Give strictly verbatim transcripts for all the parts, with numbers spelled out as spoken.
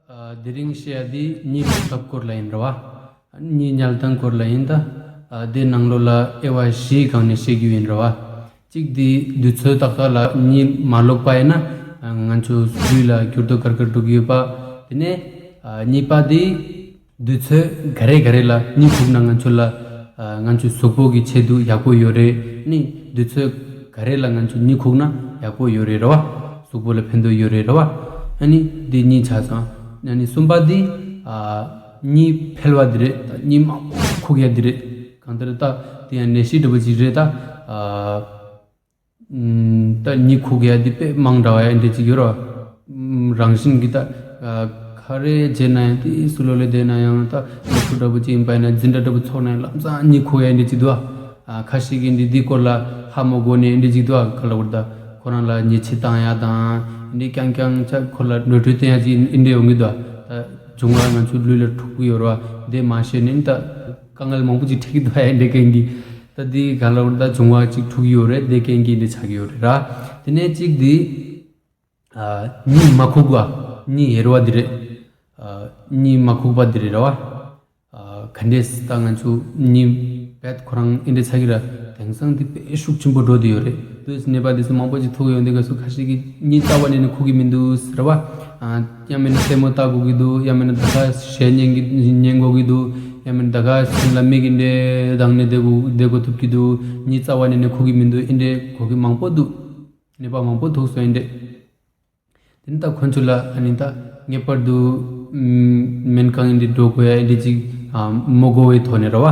ཨ། དེ་རིང་བཤད་ཡ་དེ་གཉིད་ལོག་ཐབས་སྐོར་ལ་ཡིན་རེད་བ། གཉིད་ཉལ་སྟངས་སྐོར་ལ་ཡིན་ད། ཨ། དེ་ནང་ལོགས་ལ་དབྱེ་བ་བཞིའི་སྒང་ནས་བཤད་རྒྱུ་ཡིན་རེད་བ། གཅིག་དེ་དུས་ཚོད་ཏག་ཏག་ལ་གཉིད་མ་ལོག་པ་ཡིན་ན། ཨ། ང་ཚོ་ལུས་ལ་འགྱུར་ལྡོག་ག་རེ་ག་རེ་འགྲོ་གི་ཡོད་པ། དེ་ནས། ཨ། གཉིས་པ་དེ། དུས་ཚོད་ག་རེ་ག་རེ་ལ་གཉིད་ཁུག་ན་ང་ཚོ་ལ། ཨ། ང་ཚོའི་གཟུགས་པོ་གི་ཆེད་དུ་ཡག་པོ་ཡོད་རེད། ནི་དུས་ཚོད་ག་རེ་ལ་ང་ཚོ་གཉིད་ཁུག་ན་ཡག་པོ་ཡོད་རེད་རེད་བ། གཟུགས་པོ་ལ་ཕན་ཐོགས་ཡོད་རེད་རེད་བ། ཨ་ནི་འདི་གཉིས་ཆགས་སོང་། ཨ་ནི་གསུམ་པ་འདི། ཨ། གཉིད་འཕེལ་བ་འདི་རེད། གཉིད་མང་པོ་ཁུག་ཡ་འདི་རེད། གང་ལྟར་ད་དེ་ཡང་ནད་གཞི་འདྲ་པོ་ཅིག་རེད་ད། ཨ། ད་གཉིད་ཁུག་ཡ་དེ་དཔེ་མང་དྲགས་ཡ་འདྲ་ཅིག་ཡོད་ར། རང་བཞིན་གྱི་ད། ག་རེ་བྱས་ན་ཡང་དེ་སུ་ལོ་ལས་བསྡད་ན་ཡང་ད་སློབ་ཕྲུག་འདྲ་པོ་ཅིག་ཡིན་པ་ཡིན་ན་འཛིན་གྲྭ་འདྲ་པོ་ཚོགས་ན་ཡང་ལམ་སང་གཉིད་ཁུག་ཡ་འདྲ་ཅིག་འདུག་ཨ། ཁ་ཤས་ཀྱིས་འདི་འདི་སྐོར་ལ་ཧ་མ་གོ་ནས་འདྲ་ཅིག་འདུག་ཨ། ག་ལ་བར་ད་ཁོ་རང་ལ་ཉེས་ཆད་བཏང་ཡ་དང་འདི་རྐྱང་རྐྱང་ཆ་ཁོ་ལ་ནོར་འཁྲུལ་བསྟན་ཡ་ཅིག་འདྲ་ཡོང་གི་འདུག་ཨ། ད་འབྱུང་བ་ང་ཚོའི་ལུས་ལ་འཁྲུག་གི་ཡོད་ར་བ། འདི་མ་ཤེས་ནས་ད་དཀའ་ངལ་མང་པོ་ཅིག་འཕྲད་ཀྱི་འདུག་ཨ། འདི་རྐྱེན་གྱིས། ད་འདི་ག་ལ་བར་ད་འབྱུང་བ་ཅིག་འཁྲུག་ཡོད་རེད། འདི་རྐྱེན་གྱིས་འདི་ཆགས་ཀྱི་ཡོད་རེད་ར། དེ་ནས་གཅིག་འདི། ཨ། གཉིད་མ་ཁུག་པ། གཉིད་ཡེར་བ་འདི་རེད། ཨ། གཉིད་མ་ཁུག་པ་འདི་རེད་ར་བ། ཨ། ག་འདྲས་ད་ང་ཚོ་གཉིད་བད་ཁོ་རང་ཨེ་འདྲས་ཆགས་ཀྱི་ར། དེང་སང་འདི་དཔེ་ཤུགས་ཆེན་པོ་འགྲོ་འདི་ཡོད་རེད། དུས་ནད་པ་འདི་ཚོ་མང་པོ་ཅིག་ཐུག་ཡོང་འདི་ག་སུ་ཁ་ཤས་ཀྱིས་གཉིད་རྩ་བ་ནས་ནི་ཁུག་གི་མི་འདུག་ཟེར་བ། ཨ། ཡང་མིན་ན་ལྟད་མོ་ལྟ་དགོས་ཀྱི་འདུག་ཡང་མིན་ན་ད་ག་གཞས་ཉན་གྱི་ཉན་དགོས་ཀྱི་འདུག་ཡང་མིན་ན་ད་ག་སེམས་ལ་མིག་གི་འདྲེ་དང་ནི་བསྡད་དགོས་བསྡད་དགོས་ཐུབ་ཀྱི་འདུག་གཉིད་རྩ་བ་ནས་ནི་ཁུག་གི་མི་འདུག་ཨེ་འདྲས་གོ་གི་མང་པོ་འདུག་ནད་པ་མང་པོ་ཐུག་སོང་ཨེ་འདྲས། དེ་ནི་ད་ཁོ་ཚོ་ལ་ཨ་ནི་ད་ངེས་པར་དུ་སྨན་ཁང་ཨེ་འདྲས་འགྲོ་དགོས་ཡ་ཨེ་འདྲས་ཅིག་མ་གོ་བའི་ཐོག་ནས་ར་བ།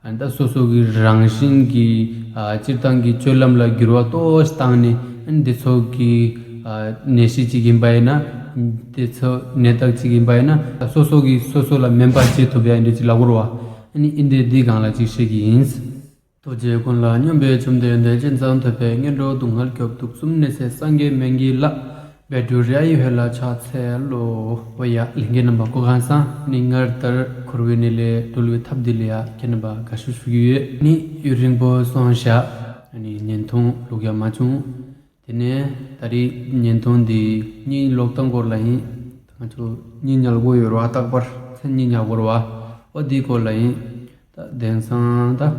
ཨ་ནི་ད་སོ་སོ་གི་རང་བཞིན་གྱི་ཨ་སྤྱིར་བཏང་གི་སྤྱོད་ལམ་ལ་འགྱུར་བ་ཏོག་ཙམ་བཏང་ནས། ཨ་ནི་དེ་ཚོ་གི་ཨ་ནད་གཞི་ཅིག་ཡིན་པ་ཡིན་ན། དེ་ཚོ་ནད་རྟགས་ཅིག་ཡིན་པ་ཡིན་ན། ད་སོ་སོ་གིས་སོ་སོ་ལ་སྨན་པ་བྱེད་ཐུབ་ཡ་ཨེ་འདྲས་ཅིག་ལབ་དགོས་ར་བ། ཨ་ནི་ཨེ་འདྲས་འདི་སྒང་ལ་ཅིག་བཤད་ཀྱི་ཡིན། ཐུགས་རྗེ་ཀུན་ལ་སྙོམས་པའི་བཅོམ་ལྡན་འདས། ཅན་ཚང་ཐོས་པས་ངན་འགྲོ་སྡུག་བསྔལ་སྐྱོབ། དུག་གསུམ་ནད་སེལ་སངས་རྒྱས་སྨན་གྱི་བླ། བཻ་ཌཱུརྱ་ཡི་འོད་ལ་ཕྱག་འཚལ་ལོ། འོ་ཡ། ལྷན་རྒྱས་རྣམ་པ་སྐུ་ཁམས་བཟང་། ནི་སྔར་ལྟར་འཁོར་བའི་ནད་ལས་སྒྲོལ་བའི་ཐབས་འདི་ལ་ཡ་ཁྱེད་རྣམ་པ་དགའ་བསུ་ཞུ་གི་ཡོད། ནི་ཡུན་རིང་པོ་སོང་བཞག་ནི་བརྙན་ཐུང་ལོག་ཡ་མ་བྱུང་། དེ་ནས་ད་རེས་བརྙན་ཐུང་འདི་གཉིད་ལོག་སྟངས་སྐོར་ལ་ཡིན། ང་ཚོ་གཉིད་ཉལ་དགོས་ཡོད་རེད་བ། རྟག་པར་མཚན་གཉིད་ཉལ་དགོས་རེད་བ། འོ་འདིའི་སྐོར་ལ་ཡིན། ད་དེང་སང་ད་ཨ་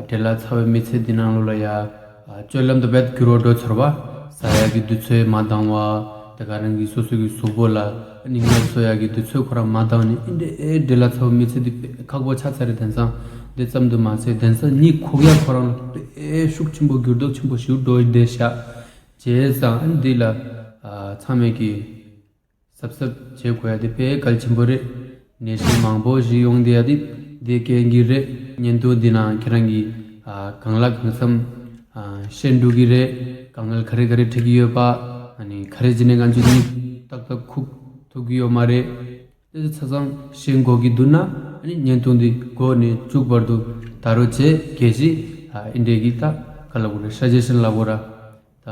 འབྲས་ལ་ཚ་བའི་མི་ཚེ་འདི་ནང་ལོགས་ལ་ཡ་ཨ་སྤྱོད་ལམ་དུ་བེད་འགྱུར་བ་འགྲོ་ཚར་བ། ཟ་ཡ་གི་དུས་ཚོད་མ་འདང་བ། དེ་ག་རང་གི་སོ་སོ་གི་གཟུགས་པོ་ལ་ཨ་ནི་ངལ་གསོ་ཡ་གི་དུས་ཚོད་ཁོ་རང་མ་འདང་ནི་ཨེ་འདྲས་ཨེ་འབྲས་ལ་ཚ་བའི་མི་ཚེ་འདི་དཔེ་ཁག་པོ་ཆགས་ཚར་རེད། དེང་སང་འདི་ཙམ་དུ་མ་ཟད་དེང་སང་གཉིད་ཁུག་ཡ་ཁོ་རང་ལ་དཔེ་ཤུགས་ཆེན་པོ་འགྱུར་ལྡོག་ཆེན་པོ་ཞིག་འགྲོ་བསྡད་ཤག་བྱས་ཙང་ཨ་ནི་འདི་ལ་ཨ་ཚང་མས་ཀྱི་གཟབ་གཟབ་བྱེད་དགོས་ཡ་དེ་དཔེ་གལ་ཆེན་པོ་རེད། ནད་གཞི་མང་པོ་ཞིག་ཡོང་བསྡད་ཡ་དེ་དེ་རྐྱེན་གྱིས་རེད། བརྙན་ཐུང་འདི་ནང་ཁྱེད་རང་གིས་ཨ་གང་ལ་གང་འཚམ་ཨ་ཤེས་འགྲོ་གི་རེད། དཀའ་ངལ་ག་རེ་ག་རེ་འཕྲད་ཀྱི་ཡོད་པ། ཨ་ནི་ག་རེ་བྱས་ནས་ང་ཚོ་གཉིད་ཏག་ཏག་ཁུག་ཐུབ་ཀྱི་ཡོད་མ་རེད། དེ་ཚོ་ཆ་ཚང་ཤེས་དགོས་ཀྱི་འདུག་ན། ཨ་ནི་བརྙན་ཐུང་འདི་འགོ་ནས་མཇུག་བར་དུ་ད་རོ་བྱས་གལ་སྲིད་ཨ་ཨེ་འདྲས་ཀྱི་ད་ག་ལ་གོ་རེད། ཤ་ཇེ་ཤན་ལ་གོ་ར། ད་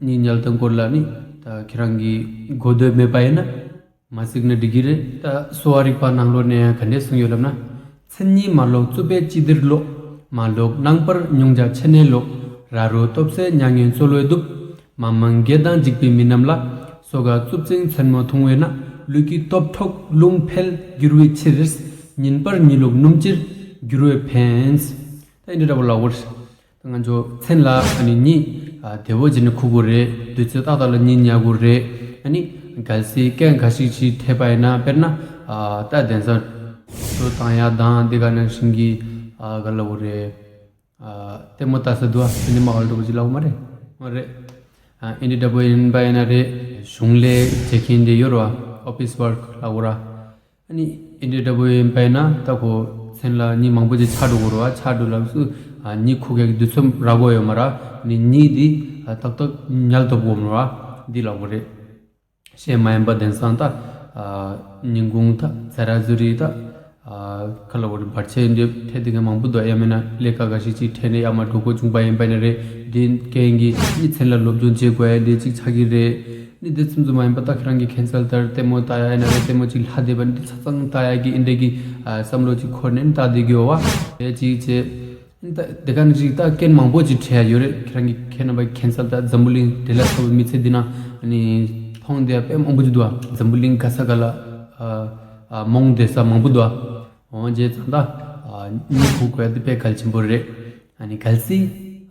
གཉིད་ཉལ་སྟངས་སྐོར་ལ་ནི་ད་ཁྱེད་རང་གིས་གོ་འདོད་མེད་པ་ཡིན་ན་མ་གཟིགས་ན་འགྲིག་གི་རེད། ད་གསོ་བ་རིག་པ་ནང་ལོགས་ནས་ཡང་ག་འདྲས་གསུངས་ཡོད་ལབ་ན། མཚན་ཉིད་མ་ལོག་རྩུབ་པས་ཅི་བདེར་ལོག་མ་ལོག་རྣམ་པར་མྱོང་བྱ་ཆེ་ནས་ལོག་ར་རོ་སྟོབས་ཟད་མྱ་ངན་རྩོལ་བས་གདུབ། མ་མང་བརྒྱད་དང་འཇིགས་པའི་མི་རྣམས་ལ། སོ་ག་རྩུབ་ཅིང་མཚན་མོ་འཐུང་བས་ན། ལུས་ཀྱི་སྟོབས་འཕྲོག་རླུང་འཕེལ་འགྱུར་བའི་ཕྱིར། ཉིན་པར་གཉིད་ལོག་སྣུམ་ལྕིར་འགྱུར་བས་ཕན། ད་ཨེ་འདྲ་འདྲ་པོ་ལབ་དགོས་རེད། ད་ང་ཚོ་མཚན་ལ་ཨ་ནི་གཉིད་ཨ་བདེ་བོ་བྱས་ནས་ཁུག་དགོས་རེད། དུས་ཚོད་ཏག་ཏག་ལ་གཉིད་ཉལ་དགོས་རེད། ཨ་ནི་གལ་སྲིད་རྐྱེན་འགའ་ཞིག་ཅིག་འཕྲད་པ་ཡིན་ན། དཔེར་ན་ཨ་ད་དེང་སང་གྲོ་བཏང་ཡ་དང་དེ་ག་ནང་བཞིན་གྱི་ཨ་ག་ལབ་དགོས་རེད། ཨ་ལྟད་མོ་ལྟ་ས་འདུག་ཨ། དེ་ནི་མ་འོལ་འགྲོ་བ་ཅིག་ལབ་དགོས་མ་རེད། མ་རེད། ཨ་ཨེ་འདྲ་འདྲ་པོ་ཡིན་པ་ཡིན་ན་རེད། གཞུང་ལས་བྱེད་མཁན་དེ་ཡོད་རེད་བ། ཨོ་ཕི་སི་ཝརཀ་ལབ་དགོས་ར། ཨ་ནི་ཨེ་འདྲ་འདྲ་པོ་ཡིན་པ་ཡིན་ན་ད་ཁོ་མཚན་ལ་གཉིད་མང་པོ་ཅིག་ཆགས་འགྲོ་གི་རེད་བ། ཆགས་འགྲོ་ལབ་སུ་ཨ་གཉིད་ཁུག་ཡག་གི་དུས་ཚོད་རག་གི་ཡོད་མ་རེད། ཨ་ནི་གཉིད་འདི་ཨ་ཏག་ཏག་ཉལ་ཐུབ་ཀྱི་ཡོད་མ་རེད་བ། འདི་ལབ་དགོས་རེད། གཞན་མ་ཡིན་པ་དེང་སང་ད་ཨ་ཉིན་གུང་ད་ཛ་ར་ཛུ་རི་ད་ཨ་ག་ལབ་དགོས་རེད། བར་ཆད་འདི་འཕྲད་དེ་ག་མང་པོ་འདུག་ཡང་མིན་ན་ལས་ཀ་འགའ་ཞིག་ཅིག་འཕྲད་ནས་ཡར་མར་འགྲོ་དགོས་བྱུང་པ་ཡིན་པ་ཡིན་ན་རེད། འདི་རྐྱེན་གྱིས་ནི་མཚན་ལ་སློབ་སྦྱོང་བྱེད་དགོས་ཡ་འདི་ཅིག་ཆགས་ཀྱི་རེད། ནི་དེ་ཙམ་ཙམ་མ་ཡིན་པ་ད་ཁྱེད་རང་གིས་ཁ་སང་ལྟར་ལྟད་མོ་ལྟ་ཡ་ཡིན་ན་རེད། ལྟད་མོ་ཅིག་ལྷག་བསྡད་པ་འདི་ཆ་ཚང་ལྟ་ཡ་གི་ཨེ་འདྲ་གི་ཨ་བསམ་བློ་ཅིག་འཁོར་ནས་ལྟ་བསྡད་ཀྱི་ཡོད་བ། དེ་ཅིག་བྱས། ད་དེ་ག་ནང་བཞིན་ད་རྐྱེན་མང་པོ་ཅིག་འཕྲད་ཡ་ཡོད་རེད། ཁྱེད་རང་གིས་ཁྱེད་རྣམ་པ་ཁ་སང་ད་འཛམ་བུ་གླིང་འབྲས་ལ་ཚ་བའི་མི་ཚེ་འདི་ནང་ཨ་ནི་ ཁོང་དེ་དཔེ་མང་པོ་ཅིག་འདུག་ཨ། འཛམ་བུ་གླིང་ག་ས་ག་ལ་ཨ་ཨ་རྨོངས་བསྡད་ས་མང་པོ་འདུག་ཨ། འོ་བྱས་ཙང་ད་ཨ་གཉིད་ཁུག་དགོས་ཡ་དེ་དཔེ་གལ་ཆེན་པོ་རེད། ཨ་ནི་གལ་སྲིད་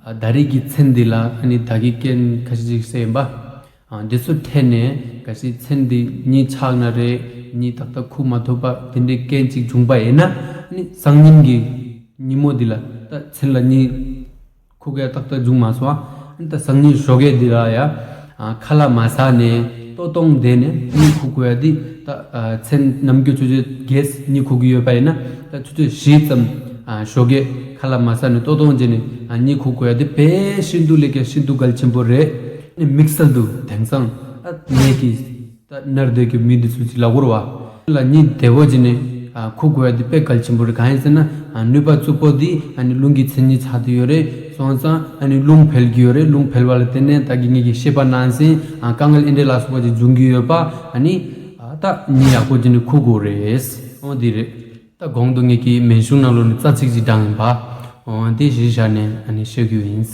ཨ་ད་རེས་ཀྱི་མཚན་འདི་ལ་ཨ་ནི་ད་གིན་རྐྱེན་ཁ་ཤས་ཅིག་བཤད་ཡིན་པ། ཨ་འདི་ཚོ་འཕྲད་ནས་གལ་སྲིད་མཚན་འདི་གཉིད་ཆག་ན་རེད། གཉིད་ཏག་ཏག་ཁུག་མ་ཐུབ་པ་དེ་འདྲའི་རྐྱེན་ཅིག་བྱུང་པ་ཡིན་ན། ཨ་ནི་སང་ཉིན་གྱི་ཉིན་མོ་འདི་ལ་ད་མཚན་ལ་གཉིད་ཁུག་ཡ་ཏག་ཏག་བྱུང་མ་སོང་། ཨ་ནི་ད་སང་ཉིན་ཞོགས་ཀས་འདི་ལ་ཡ་ཨ་ཁ་ལག་མ་ཟ་ནས་ལྟོགས་ལྟོགས་བསྡད་ནས་གཉིད་ཁུག་དགོས་ཡ་འདི་ད་ཨ་མཚན་ནམ་རྒྱུན་ཆུ་ཚོད་བརྒྱད་གཉིད་ཁུག་གི་ཡོད་པ་ཡིན་ན། ད་ཆུ་ཚོད་བཞི་ཙམ་ཨ་ཞོགས་ཀས་ཁ་ལག་མ་ཟ་ནས་ལྟོགས་ལྟོགས་བྱས་ནས་ཨ་གཉིད་ཁུག་དགོས་ཡ་འདི་དཔེ་ཤིན་ཏུ་ལས་ཀྱང་ཤིན་ཏུ་གལ་ཆེན་པོ་རེད། ཨ་ནི་དམིགས་བསལ་དུ་དེང་སང་ཨ་ནད་ཀྱིས་ད་མནར་བསྡད་ཀྱི་མི་འདི་ཚོ་ཅིག་ལ་གོ་ར་བ། ལ་གཉིད་བདེ་བོ་བྱས་ནས་ཨ་ཁུག་དགོས་ཡ་འདི་དཔེ་གལ་ཆེན་པོ་རེད། གང་ཡིན་ཟེར་ན་ཨ་ནུས་པ་རྩུབ་པོ་འདི་ཨ་ནི་རླུང་གི་མཚན་ཉིད་ཆགས་བསྡད་ཡོད་རེད། སོང་ཙང་ཨ་ནི་རླུང་འཕེལ་གྱི་ཡོད་རེད། རླུང་འཕེལ་བ་ལ་བརྟེན་ནས་ད་གིན་ངེད་ཀྱིས་བཤད་པ་ནང་བཞིན་ཨ་དཀའ་ངལ་ཨེ་འདྲའི་ལ་སོགས་པ་ཅིག་འབྱུང་གི་ཡོད་པ། ཨ་ནི་ཨ་ད་གཉིད་ཡག་པོ་བྱས་ནས་ཁུག་དགོས་རེད། འོ་འདི་རེད། ད་གོང་དུ་ངེད་ཀྱིས་མན་ཤུང་ནང་ལོགས་ནས་རྩ་ཚིག་ཅིག་བགྲངས་ཡིན་པ། འོ་འདི་གཞི་བཞག་ནས་ཨ་ནི་བཤད་རྒྱུ་ཡིན།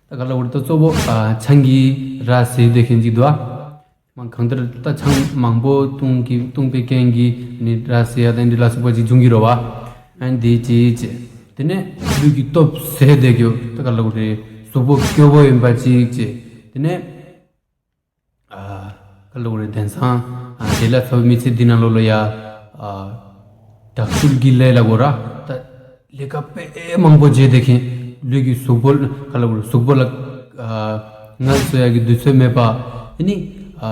ད་ག་ལ་བར་དུ་གཙོ་བོ་ཨ་ཆང་གིས་ར་བཟི་བསྡད་མཁན་ཅིག་འདུག་ཨ། མ་གང་ལྟར་ད་ཆང་མང་པོ་བཏུང་གི་བཏུང་པའི་རྐྱེན་གྱིས་ནི་ར་བཟི་ཡ་དང་འདི་ལ་སོགས་པ་ཅིག་འབྱུང་གི་རེད་བ། ཨ་འདི་ཅིག་བྱས། དེ་ནས་ལུས་ཀྱི་སྟོབས་ཟད་བསྡད་རྒྱུ་ད་ག་ལ་བར་དུ་གཟུགས་པོ་སྐྱོ་བོ་ཡིན་པ་ཅིག་བྱས། དེ་ནས་ཨ་ག་ལ་བར་དུ་དེང་སང་ཨ་དེ་ལ་ཚ་བོ་མི་ཚེ་འདི་ནང་ལོགས་ལ་ཡ་ཨ་དྲག་ཤུལ་གྱི་ལས་ལ་གོ་ར་ད། ལས་ཀ་དཔེ་མང་པོ་བྱས་བསྡད་མཁན། ལུས་ཀྱི་གཟུགས་པོ་ལ་ག་ལ་བར་གཟུགས་པོ་ལ་ཨ་ངལ་གསོ་ཡག་གི་དུས་ཚོད་མེད་པ། ཨ་ནི་ཨ་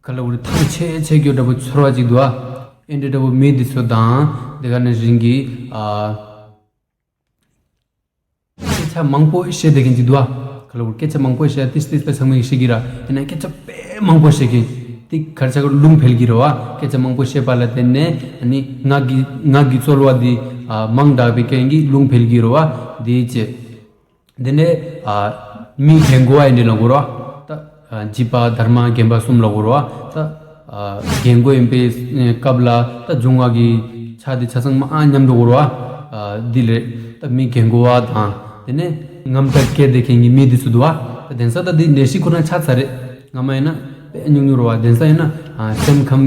ག་ལ་བར་ཐང་ཆད་ཆད་རྒྱུ་འདྲ་པོ་ཚོར་བ་ཅིག་འདུག་ཨ། ཨེ་འདྲ་འདྲ་པོ་མི་འདི་ཚོ་དང་དེ་ག་ནང་བཞིན་གྱི་ཨ་སྐད་ཆ་མང་པོ་བཤད་བསྡད་མཁན་ཅིག་འདུག་ཨ། ག་ལ་བར་སྐད་ཆ་མང་པོ་བཤད་ཏིས་ཏིས་པ་ཚང་མས་བཤད་ཀྱི་ར། ཡིན་ན་སྐད་ཆ་དཔེ་མང་པོ་བཤད་མཁན་དེ་གར་ཆ་གར་རླུང་འཕེལ་གྱི་རེད་བ། སྐད་ཆ་མང་པོ་བཤད་པ་ལ་བརྟེན་ནས་ཨ་ནི་ངག་གི་ངག་གི་རྩོལ་བ་འདི་ཨ་མང་དྲགས་པའི་རྐྱེན་གྱིས་རླུང་འཕེལ་གྱི་རེད་བ། འདི་བྱས། འདི་ནས་ཨ་མི་རྒན་གོག་ཨེ་འདྲ་ལ་གོ་ར། ད་ཨ་འཇིགས་པ་དར་མ་རྒན་པ་གསུམ་ལ་གོ་ར། ད་ཨ་རྒན་གོག་ཡིན་པའི་སྐབས་ལ་ད་འབྱུང་བ་གི་ཆ་དེ་ཆ་ཚང་མ་ཨ་མཉམ་དུ་གོ་ར། ཨ་འདི་ལས་ད་མི་རྒན་གོག་དང་དེ་ནས་རྔམ་སྐྲག་སྐྱེས་བསྡད་མཁན་གྱི་མི་འདི་ཚོ་འདུག་བ། ད་དེང་སང་ད་འདི་ནད་གཞི་ཁོ་ན་ཆགས་ཚར་རེད། སྔ་མ་ཡིན་ན་དཔེ་ཉུང་ཉུང་རེད་བ། དེང་སང་ཡིན་ན་ཨ་སེམས་ཁམས་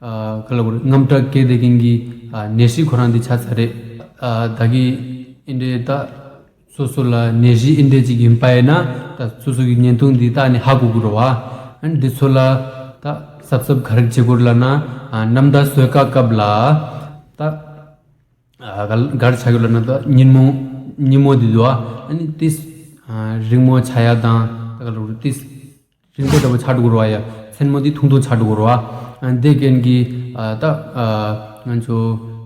ཨ་ག་ལ་གོ་ར་རྔམ་སྐྲག་སྐྱེས་བསྡད་མཁན་གྱི་ཨ་ནད་གཞི་ཁོ་རང་འདི་ཆགས་ཚར་རེད། ཨ་ད་གི་ཨེ་འདྲའི་ད། སོ་སོ་ལ་ནད་གཞི་ཨེ་འདྲ་ཅིག་ཡིན་པ་ཡིན་ན་ད་སོ་སོ་གི་བརྙན་ཐུང་འདི་ལྟ་ནས་ཧ་གོ་དགོས་རེད་བ། ཨ་ནི་འདི་ཚོ་ལ་ད་གཟབ་གཟབ་ག་རེ་བྱེད་དགོས་རེད་ལབ་ན། ཨ་ནམ་ཟླ་སོས་ཀ་སྐབས་ལ་ད་ཨ་ག་ག་རེ་བྱ་དགོས་ལབ་ན། ད་ཉིན་མོ་ཉིན་མོ་འདི་འདུག་བ། ཨ་ནི་ཏིས་ཨ་རིང་མོ་ཆགས་ཡ་དང་ད་ག་ལ་རུ་ཏིས་རིང་པོ་འདྲ་པོ་ཆགས་འགྲོ་གི་རེད་བ། ཡ་མཚན་མོ་འདི་ཐུང་ཐུང་ཆགས་འགྲོ་གི་རེད་བ། ཨ་འདི་རྐྱེན་གྱིས་ཨ་ད་ཨ་ང་ཚོ་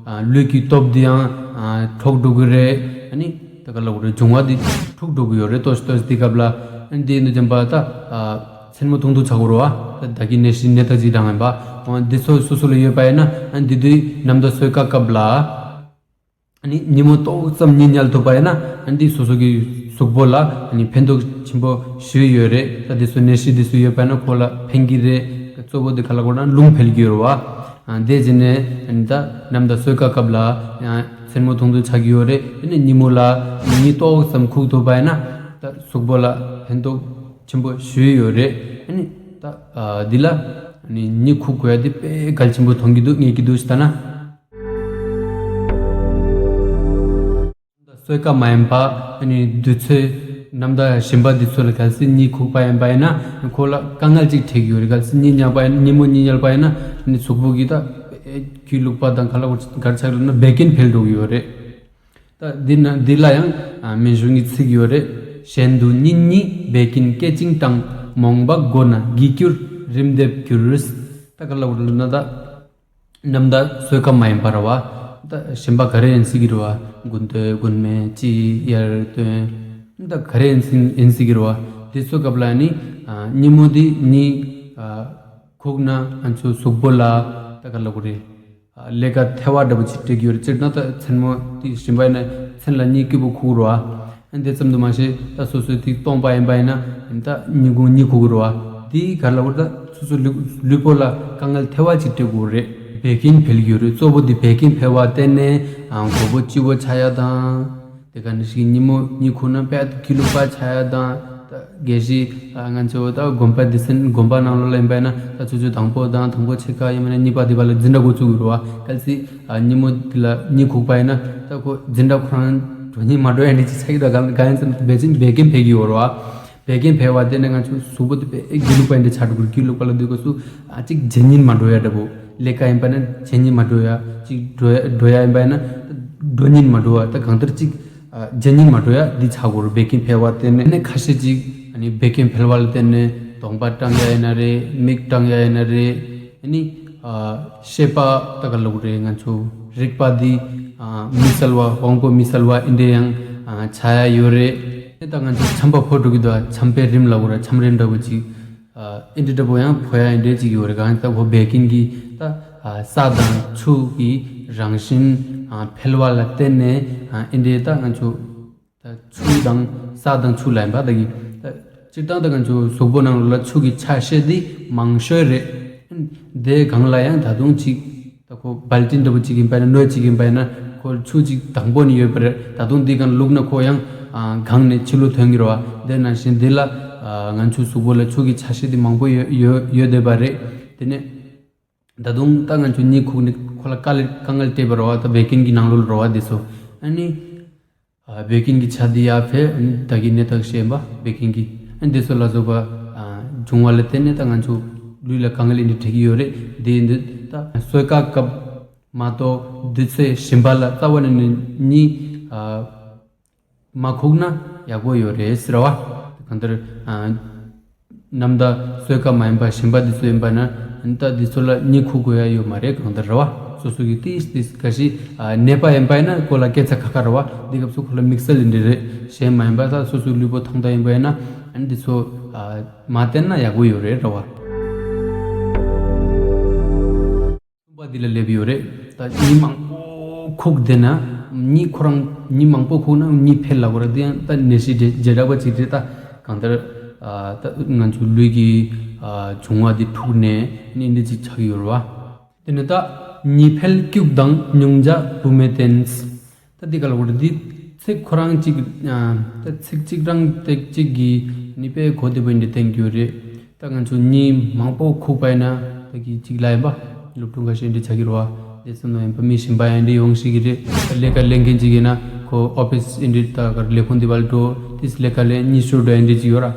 ཨ་ལུས་ཀྱི་སྟོབས་འདི་ཡང་ཨ་འཕྲོག་འགྲོ་གི་རེད། ཨ་ནི་ད་ག་ལ་གོ་རེད། འབྱུང་བ་འདི་འཁྲུག་འགྲོ་གི་ཡོད་རེད། ཏོག་ཙམ་ཏོག་ཙམ་འདི་སྐབས་ལ། ཨ་འདི་ཡིན་དུས་ཙམ་པ་ད་ཨ་མཚན་མོ་ཐུང་ཐུང་ཆགས་གི་རེད་བ། ད་ད་གིན་ནད་གཞི་ནད་རྟགས་ཅིག་རང་ཡིན་པ། འོ་འདི་ཚོ་སོ་སོ་ལ་ཡོད་པ་ཡིན་ན་ཨ་འདི་དུས་ནམ་ཟླ་སོས་ཀ་སྐབས་ལ། ཨ་ནི་ཉིན་མོ་ཏོག་ཙམ་གཉིད་ཉལ་ཐུབ་པ་ཡིན་ན་ཨ་འདི་སོ་སོ་གི་གཟུགས་པོ་ལ་ཨ་ནི་ཕན་ཐོགས་ཆེན་པོ་ཞིག་ཡོད་རེད། ད་འདི་ཚོ་ནད་གཞི་འདི་ཚོ་ཡོད་པ་ཡིན་ན་ཁོ་ལ་ཕན་གྱི་རེད། གཙོ་བོ་འདི་ག་ལ་གོ་ན་རླུང་འཕེལ་གྱི་ཡོད་རེད་བ། ཨ་འདི་བྱས་ནས་ཨ་ནི་ད་ནམ་ཟླ་སོས་ཀ་སྐབས་ལ་ཡང་མཚན་མོ་ཐུང་ཐུང་ཆགས་ཀྱི་ཡོད་རེད། དེ་ནས་ཉིན་མོ་ལ་གཉིད་ཏོག་ཙམ་ཁུག་ཐུབ་པ་ཡིན་ན་ད་གཟུགས་པོ་ལ་ཕན་ཐོགས་ཆེན་པོ་ཞིག་ཡོད་རེད། ཨ་ནི་ད་ཨ་འདི་ལ་ཨ་ནི་གཉིད་ཁུག་དགོས་ཡ་འདི་དཔེ་གལ་ཆེན་པོ་མཐོང་གི་འདུག་ངེད་ཀྱི་འདུག་ཞིག་ལྟ་ན། སོས་ཀ་མ་ཡིན་པ་ཨ་ནི་དུས་ཚོད་ནམ་ཟླ་གཞན་པ་འདི་ཚོ་ལ་གལ་སྲིད་གཉིད་ཁུག་པ་ཡིན་པ་ཡིན་ན་ཁོ་ལ་དཀའ་ངལ་ཅིག་འཕྲད་ཀྱི་ཡོད་རེད། གལ་སྲིད་གཉིད་ཉལ་པ་ཡིན་ན་ཉིན་མོ་གཉིད་ཉལ་པ་ཡིན་ན་ཨ་ནི་གཟུགས་པོ་གི་ད་ཨེ་གུས་ལུག་པ་དང་ག་ལ་གར་ཆགས་ལ་ན་བད་ཀན་འཕེལ་འགྲོ་གི་ཡོད་རེད། ད་འདི་ན་འདི་ལ་ཡང་ཨ་མན་ཤུང་གི་ཚིག་ཡོད་རེད། གཞན་དུ་གཉིད་གཉིད་བད་ཀན་སྐད་ཅིང་གྲང་། རྨོངས་པ་མགོ་ན་འགྱིག་སྐྱུར་རིམས་འདེབས་འགྱུར། ད་ག་ལ་གར་ལ་ན་ད། ནམ་ཟླ་སོས་ཀ་མ་ཡིན་པ་རེད་བ། ད་གཞན་པ་ག་རེ་ཡིན་སྲིད་ཀྱི་རེད་བ། དགུན་སྟོད་དགུན་སྨད་དཔྱིད་དབྱར་སྟོན། ད་ག་རེ་ཡིན་སྲིད་ཡིན་སྲིད་ཀྱི་རེད་བ། དེ་ཚོ་སྐབས་ལ་ནི་ཨ་ཉིན་མོ་འདི་གཉིད་ཨ་ཁུག་ན་ང་ཚོའི་གཟུགས་པོ་ལ་ད་ག་ལ་གོ་རེད། ཨ་ལས་ཀ་ཐལ་བ་འདྲ་པོ་ཅིག་སྤྲད་ཀྱི་ཡོད་རེད། སྤྱིར་ན་ད་མཚན་མོ་དེ་ཞིམ་པ་ཡིན་ན་མཚན་ལ་གཉིད་སྐྱིད་པོ་ཁུག་རེད་བ། ཨ་འདི་ཙམ་དུ་མ་ཟད་ད་སོ་སོའི་ཐིག་སྟོང་པ་ཡིན་པ་ཡིན་ན་ད་ཉིན་གུང་གཉིད་ཁུག་གི་རེད་བ། དེའི་གར་ལ་བར་ད་སོ་སོ་ལུས་ལུས་པོ་ལ་དཀའ་ངལ་ཐལ་བ་ཅིག་སྤྲད་དགོས་རེད། བད་ཀན་འཕེལ་གྱི་ཡོད་རེད། གཙོ་བོ་དེ་བད་ཀན་འཕེལ་བ་བརྟེན་ནས་ཨ་མགོ་བོ་ལྕི་བོ་ཆགས་ཡ་དང་། དེ་ག་ནང་བཞིན་ཉིན་མོ་གཉིད་ཁུག་ན་དཔེ་སྒྱིད་ལུག་པ་ཆགས་ཡ་དང་། ད་ དགེ་བཤེས་ང་ཚོ་ད་དགོན་པ་འདི་སེམས་དགོན་པ་ནང་ལོགས་ལ་ཡིན་པ་ཡིན་ན་ད་ཆུ་ཚོད་དང་པོ་དང་དང་པོ་ཕྱེད་ཀ་ཡིན་པ་ན་གཉིས་པ་འདི་བར་ལ་འཛིན་གྲྭ་འགོ་བཙུགས་ཡོད་རེད་བ། གལ་སྲིད་ཉིན་མོ་འདི་ལ་གཉིད་ཁུག་པ་ཡིན་ན་ད་ཁོ་འཛིན་གྲྭ་ཁོ་རང་འགྲོ་སྙིང་མ་འགྲོ་ཡ་འདྲ་ཅིག་ཆགས་ཀྱི་འདུག་གང་ཡིན་ཟེར་ན་བད་ཀན་བད་ཀན་འཕེལ་གྱི་ཡོད་རེད་བ། བད་ཀན་འཕེལ་བ་དེ་ནས་ང་ཚོ་གཟུགས་པོ་དེ་དཔེ་སྒྱིད་ལུག་པ་འདྲ་ཆགས་འགྲོ་གི་རེད། སྒྱིད་ལུག་པ་ལབ་དུས་སྐབས་སུ་ཨ་གཅིག་བརྗེད་སྙིང་མ་འགྲོ་ཡ་འདྲ་པོ། ལས་ཀ་ཡིན་པ་ན་བརྗེད་སྙིང་མ་འགྲོ་ཡ། གཅིག་འགྲོ་ཡ་འགྲོ་ཡ་ཡིན་པ་ཡིན་ན་འགྲོ་སྙིང་མ་འགྲོ་བ། ད་གང་ལྟར་གཅིག་ཨ་བརྗེད་སྙིང་མ་འགྲོ་ཡ་འདི་ཆགས་དགོས་རེད། བད་ཀན་འཕེལ་བ་དེ་ནས་ཁ་ཤས་ཅིག་ཨ་ནི་བད་ཀན་འཕེལ་བ་ལ་བརྟེན་ནས་གདོང་པ་སྐྲངས་ཡ་ཡིན་ན་རེད། མིག་སྐྲངས་ཡ་ཡིན་ན་རེད། ཨ་ནི་ཨ་ཤེས་པ་ད་ག་ལབ་དགོས་རེད། ང་ཚོ་རིག་པ་འདི་ཨ་མི་གསལ་བ་དབང་པོ་མི་གསལ་བ་འདི་འདྲ་ཡང་ཨ་ཆགས་ཡ་ཡོད་རེད། ད་ང་ཚོ་ཆམ་པ་ཕོ་འགྲོ་གི་འདུག་ཨ་ཆམ་པའི་རིམས་ལབ་དགོས་རེད། ཆམ་རིམས་འདྲ་པོ་ཅིག་ཨ་འདི་འདྲ་པོ་ཡང་ཕོ་ཡ་འདི་འདྲ་ཅིག་ཡོད་རེད། གང་ཡིན་ད་ཁོ་བད་ཀན་གྱི་ད་ཨ་ས་དང་ཆུ་གི་རང་བཞིན་ཨ་འཕེལ་བ་ལ་བརྟེན་ནས་ཨ་འདི་འདྲ་ད་ང་ཚོ་ད་ཆུ་དང་ས་དང་ཆུ་ལ་ཡིན་པ་ད་གི་ད་སྤྱིར་བཏང་ད་ང་ཚོ་གཟུགས་པོ་ནང་ལ་ཆུ་གི་ཆ་ཤས་འདི་མང་ཤོས་རེད། དེ་སྒང་ལ་ཡང་ད་དུང་ཅིག་ད་ཁོ་སྦལ་ཏིན་འདྲ་པོ་ཅིག་ཡིན་པ་ཡིན་ན་སྣོད་ཅིག་ཡིན་པ་ཡིན་ན་ཁོ་ཆུ་ཅིག་དང་པོ་ནས་ཡོད་པ་རེད། ད་དུང་འདི་སྒང་བླུགས་ན་ཁོ་ཡང་ཨ་གང་ནས་ཕྱི་ལོགས་ཐོན་གྱི་རེད་བ། དེ་ནང་བཞིན་འདི་ལ་ཨ་ང་ཚོའི་གཟུགས་པོ་ལ་ཆུ་གི་ཆ་ཤས་འདི་མང་པོ་ཡོད་ཡོད་ཡོད་བསྡད་པ་རེད། དེ་ནས་ད་དུང་ད་ང་ཚོ་གཉིད་ཁུག་ནས་ཁོ་ལ་དཀའ་ལས་དཀའ་ངལ་སྤྲད་པ་རེད་བ། ད་བད་ཀན་གྱི་ནང་ལོགས་ལ་རེད་བ་འདི་ཚོ། ཨ་ནི། ཨ་བད་ཀན་གྱི་ཆ་འདི་ཡར་འཕེལ། ཨ་ནི་ད་གིན་ནད་རྟགས་ཤེས་ཡིན་པ་བད་ཀན་གྱི། ཨ་ནི་འདི་ཚོ་ལ་སོགས་པ་ཨ་འབྱུང་བ་ལ་བརྟེན་ནས་ད་ང་ཚོ་ལུས་ལ་དཀའ་ངལ་འདི་འཕྲད་ཀྱི་ཡོད་རེད། འདི་འདི་ད་གསོས་ཀ་སྐབས་མ་གཏོགས་དུས་ཚོད་གཞན་པ་ལ་རྩ་བ་ནས་ནི་གཉིད་ཨ་མ་ཁུག་ན་ཡག་པོ་ཡོད་རེད་ཟེར་བ། གང་ལྟར་ཨ་ནམ་ཟླ་གསོས་ཀ་མ་ཡིན་པ་གཞན་པ་འདི་ཚོ་ཡིན་པ་ན་ད་འདི་ཚོ་ལ་གཉིད་ཁུག་དགོས་ཡ་ཡོད་མ་རེད། གང་ལྟར་རེད་བ། སོ་སོ་གི་ཏིས་ཏིས་ག་ཞིག་ཨ་ནད་པ་ཡིན་པ་ཡིན་ན་ཁོ་ལ་སྐད་ཆ་ཁ་ཁ་རེད་བ། འདི་སྐབས་སུ་ཁོ་ལ་དམིགས་བསལ་འདི་རེད། གཞན་མ་ཡིན་པ་ད་སོ་སོའི་ལུས་པོ་ཐང་ཐང་ཡིན་པ་ཡིན་ན་ཨ་ནི་འདི་ཚོ་ཨ་མ་བསྟེན་ན་ཡག་པོ་ཡོད་རེད་རེད་བ། གསུམ་པ་འདི་ལ་སླེབས་ཡོད་རེད། ད་གཉིད་མང་པོ་ཁུག་བསྡད་ན། གཉིད་ཁོ་རང་གཉིད་མང་པོ་ཁུག་ན་གཉིད་འཕེལ་ལབ་དགོས་རེད། དེ་ཡང་ད་ནད་གཞི་བརྗེ་བརྗེ་དྲགས་པ་ཅིག་རེད། ད་གང་ལྟར་ཨ་ད་ང་ཚོ་ལུས་ཀྱི་ཨ་འབྱུང་བ་འདི་འཁྲུགས་ནས་ནི་འདི་ཅིག་ཆགས་ཀྱི་ཡོད་རེད་བ། དེ་ནས་ད་གཉིད་འཕེལ་སྐྱུག་དང་སྙུང་བྱ་བུད་མེད་བསྟེན། ད་འདི་ག་ལ་འོ་འདི་ཚིག་ཁོ་རང་གཅིག་ཨ་ད་ཚིག་གཅིག་རང་ཏེག་གཅིག་གིས་ནི་དཔེ་གོ་བདེ་པོ་འདི་བསྟན་རྒྱུ་རེད། ད་ང་ཚོ་གཉིད་མང་པོ་ཁུག་པ་ཡིན་ན་ད་གི་གཅིག་ལ་ཡིན་པ་སློབ་ཕྲུག་འགའ་ཤས་འདི་ཆགས་ཀྱི་རེད་བ། དེ་ཙམ་ལ་ཡིན་པ་མི་གཞན་པ་ཡང་འདི་ཡོང་ཤེས་ཀྱི་རེད། ད་ལས་ཀ་ལས་མཁན་གཅིག་ཡིན་ན་ཁོ་ཨོ་ཕིས་འདི་ད་གར་ལས་ཁུངས་འདི་བར་འགྲོ་དེས་ལས་ཀ་ལས་གཉིད་ཤོར་འགྲོ་ཡ་འདི་གཅིག་ཡོད་ར།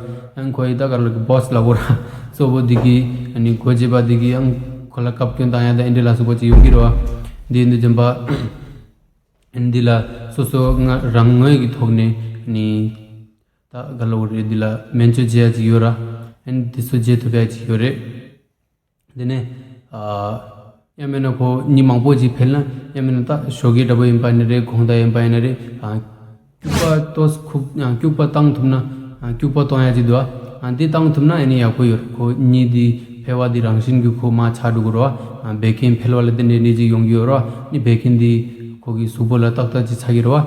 ཡང་ཁོ་ཡི་ད་གར་ལ་གི་བོ་སི་ལ་འོ་ར་གཙོ་བོ་འདི་གི་ཨ་ནི་སྒོ་འབྱེད་པ་འདི་གི་ཡང་ཁོ་ལ་བཀའ་བཀྱོན་བཏང་ཡ་ད་འདི་ལ་སོགས་པ་ཅིག་ཡོང་གི་རེད་བ། འདི་འདི་འཛིན་པ། འདི་ལ་སོ་སོ་ང་རང་ངོས་ཀྱི་ཐོག་ནས་ནི་ད་ག་ལ་འོ་རེད། འདི་ལ་སྨན་བཅོས་བྱེད་ཡ་ཅིག་ཡོད་ར། ཨན་འདི་ཚོ་བྱེད་ཐུབ་ཡ་ཅིག་ཡོད་རེད། འདི་ནས་ཨ་ཡང་མིན་ན་ཁོ་གཉིད་མང་པོ་ཅིག་འཕེལ་ན་ཡང་མིན་ན་ད་ཞོགས་ཀས་འདྲ་པོ་ཡིན་པ་ནི་རེད། དགོང་དག་ཡིན་པ་ཡིན་ན་རེད། ཨ་སྐྱུག་པ་ཏོག་ཙམ་ཁུག་ཨ་སྐྱུག་པ་བཏང་ཐུབ་ན་ཨ་སྐྱུག་པ་གཏོང་ཡ་ཅིག་འདུག་ཨ་འདི་བཏང་ཐུབ་ན་ཨ་ནི་ཡག་པོ་ཡོད་རེད། ཁོ་གཉིད་འདི་འཕེལ་བ་འདི་རང་བཞིན་གྱིས་ཁོ་མར་ཆག་འགྲོ་གི་རེད་བ། ཨ་བད་ཀན་འཕེལ་བ་ལ་བརྟེན་ནས་ནད་ཅིག་ཡོང་གི་ཡོད་རེད་བ། ནི་བད་ཀན་འདི་ཁོ་གི་གཟུགས་པོ་ལ་ཏག་ཏག་ཅིག་ཆགས་ཀྱི་རེད་བ།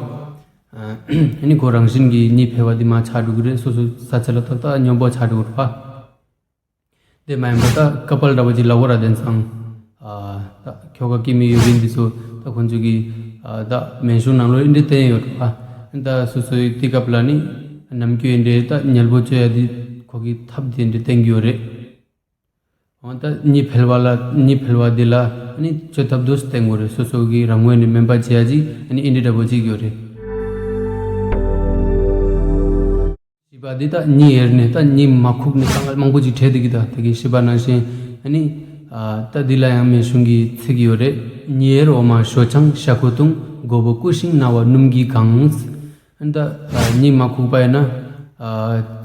ཨ་ནི་ཁོ་རང་བཞིན་གྱིས་གཉིད་འཕེལ་བ་འདི་མར་ཆག་འགྲོ་གི་རེད། སོ་སོ་ས་ཆ་ལ་ཏག་ཏག་སྙོམས་པོ་ཆགས་འགྲོ་གི་རེད་བ། དེ་མ་ཡིན་པ་ད་ཀ་པལ་འདྲ་པོ་ཅིག་ལབ་དགོས་ར། དེང་སང་ཨ་ད་ཁྱོ་ག་སྐྱེ་མི་ཡོད་མཁན་འདི་ཚོ་ད་ཁོང་ཚོ་གི་ཨ་ད་སྨན་གཞུང་ནང་ལོགས་འདི་འདྲ་བསྟན་ཡོད་རེད་བ། ད་སོ་སོའི་དུས་སྐབས་ལ་ནི་ནམ་རྒྱུན་འདི་འདྲ་ད་ཉལ་པོ་བཅོ་ཡ་འདི་ཁོ་གི་ཐབས་འདི་འདྲ་བསྟན་གྱི་ཡོད་རེད། འོ་ད་གཉིད་འཕེལ་བ་ལ་གཉིད་འཕེལ་བ་འདི་ལ་ནི་བཅོས་ཐབས་འདུག་སེ་བསྟན་དགོས་རེད། སོ་སོ་གི་རང་ངོས་ནས་སྨན་པ་བྱེད་ཡ་ཅིག་ཨ་ནི་འདི་འདྲ་འདྲ་པོ་ཅིག་ཡོད་རེད། བཞི་པ་འདི་ད་གཉིད་ཡེར་ནས་ད་གཉིད་མ་ཁུག་ནས་དཀའ་ངལ་མང་པོ་ཅིག་འཕྲད་བསྡད་ཀྱི། ད་དེ་གི་བཞི་པ་ནང་བཞིན་ཨ་ནི་ཨ་ད་འདི་ལ་ཡང་སྨན་གཞུང་གི་ཚིག་ཡོད་རེད། གཉིད་ཡེར་འོ་མ་ཞོ་ཆང་ཤ་ཁུ་བཏུང་། མགོ་བོ་བསྐུ་ཞིང་རྣ་བ་སྣུམ་གྱིས་གང་། ཨ་ནི་ད་ཨ་གཉིད་མ་ཁུག་པ་ཡིན་ན་ཨ་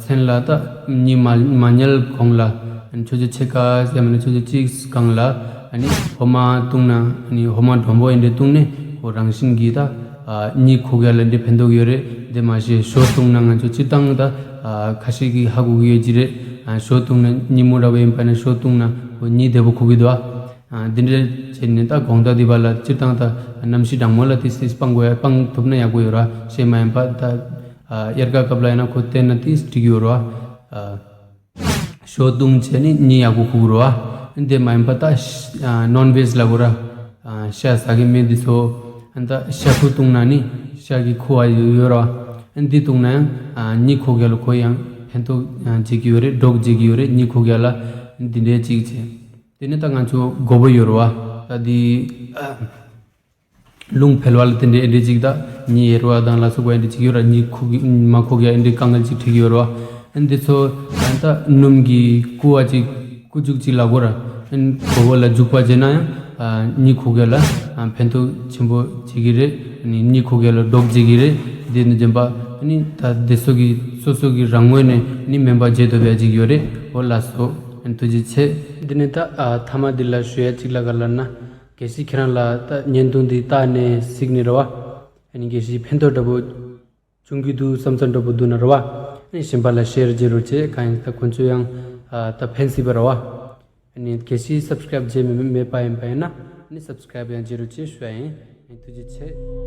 མཚན་ལ་ད་གཉིད་མ་མ་ཉལ་གོང་ལ་ཨ་ནི་ཆུ་ཚོད་ཕྱེད་ཀ་ཡང་མིན་ན་ཆུ་ཚོད་གཅིག་སྒང་ལ་ཨ་ནི་འོ་མ་བཏུང་ན་ཨ་ནི་འོ་མ་མགྲོན་པོ་ཡིན་འདྲ་བཏུང་ནས་ཁོ་རང་བཞིན་གྱིས་ད་ཨ་གཉིད་ཁུག་ཡ་ལ་འདི་ཕན་ཐོགས་ཡོད་རེད། དེ་མ་ཟད་ཞོ་བཏུང་ན་ང་ཚོ་སྤྱིར་བཏང་ད་ཨ་ཁ་ཤས་ཀྱིས་ཧ་གོ་གི་ཡོད་ཀྱི་རེད། ཨ་ཞོ་བཏུང་ན་གཉིད་མོ་འདྲ་བོ་ཡིན་པ་ན་ཞོ་བཏུང་ན་ཁོ་གཉིད་བདེ་པོ་ཁུག་གི་འདུག་ཨ། ཨ་འདི་འདྲ་བྱས་ནས་ད་དགོང་དག་འདི་བར་ལ་སྤྱིར་བཏང་ད་གནམ་གཤིས་གྲང་མོ་ལ་ཏིས་ཏིས་སྤང་དགོས་ཡ་སྤང་ཐུབ་ན་ཡག་པོ་ཡོད་ར། གཞན་མ་ཡིན་པ་ད་ཨ་དབྱར་ཁ་སྐབས་ལ་ཡིན་ན་ཁོ་བསྟེན་ན་ཏིས་འགྲིག་གི་ཡོད་ར། ཨ་ཞོ་བཏུང་བྱས་ནས་གཉིད་ཡག་པོ་ཁུག་ར། དེ་མ་ཡིན་པ་ད་ཤ་ཨ་ནོན་ཝེཇ་ལབ་དགོས་ར། ཨ་ཤ་ཟ་མཁན་མི་འདི་ཚོ་ཨ་ད་ཤ་ཁུ་བཏུང་ན་ནི་ཤ་གི་ཁུ་བ་ཡོད་ཡོད་ར། ཨ་འདི་བཏུང་ན་ཡང་ཨ་གཉིད་ཁུག་ཡ་ལ་ཁོ་ཡང་ ཕན་ཐོགས་བྱེད་ཀྱི་ཡོད་རེད། འགྲོགས་བྱེད་ཀྱི་ཡོད་རེད། གཉིད་ཁུག་ཡ་ལ་འདི་འདྲའི་ཅིག་བྱས། དེ་ནས་ད་ང་ཚོ་མགོ་བོ་ཡོད་རེད་བ། ད་འདི་རླུང་འཕེལ་བ་ལ་དེ་འདྲའི་འདྲའི་ཅིག་ད་གཉིད་ཡེར་བ་དང་ལ་སོགས་པ་འདྲའི་ཅིག་ཡོད་ར། གཉིད་ཁུག་མ་ཁུག་ཡ་འདྲའི་དཀའ་ངལ་ཅིག་འཕྲད་ཀྱི་ཡོད་རེད་བ། ཨན་འདི་ཚོ་ད་སྣུམ་གྱི་ཁུ་བ་ཅིག་ཁུ་བྱུག་ཅིག་ལ་གོ་ར། ཨན་མགོ་བོ་ལ་བྱུག་པ་བྱས་ན་ཡང་གཉིད་ཁུག་ཡ་ལ་ཕན་ཐོགས་ཆེན་པོ་བྱེད་ཀྱི་རེད། གཉིད་ཁུག་ཡ་ལ་འགྲོགས་བྱེད་ཀྱི་རེད། དེ་ནས་རྗེན་པ་ད་དེ་སོ་གི་སོ་སོ་གི་རང་ངོས་ནས་ནི་སྨན་པ་བྱེད་ཐུབ་ཡ་ཅིག་ཡོད་རེད། འོ་ལ་སོ། ཨན་ཐུགས་རྗེ་ཆེ། དེ་ནས་ད་ཐ་མ་འདི་ལ་ཞུ་ཡ་ཅིག་ལ་ག་ལ་ན། གལ་སྲིད་ཁྱེད་རང་ལ་ད་བརྙན་ཐུང་འདི་བལྟས་ནས་གཟིགས་ནས་རེད་བ། ཨ་ནི་གལ་སྲིད་ཕན་ཐོགས་འདྲ་པོ་བྱུང་གི་འདུག་བསམ་ཚུལ་འདྲ་པོ་འདུག་ན་རེད་བ། ཨ་ནི་གཞན་པ་ལ་ཤེར་བྱེད་རོགས་བྱེད། གང་ཡིན་ད་ཁོང་ཚོ་ཡང་ད་ཕན་སྲིད་པ་རེད་བ། ཨ་ནི་གལ་སྲིད་སབ་སི་ཀ་རེབ་བྱས་མེད་པ་ཡིན་པ་ཡིན་ན་ཨ་ནི་སབ་སི་ཀ་རེབ་ཡང་བྱེད་རོགས་བྱེད་ཞུ་བ་ཡིན། ཨ་ནི་ཐུགས་རྗེ་ཆེ།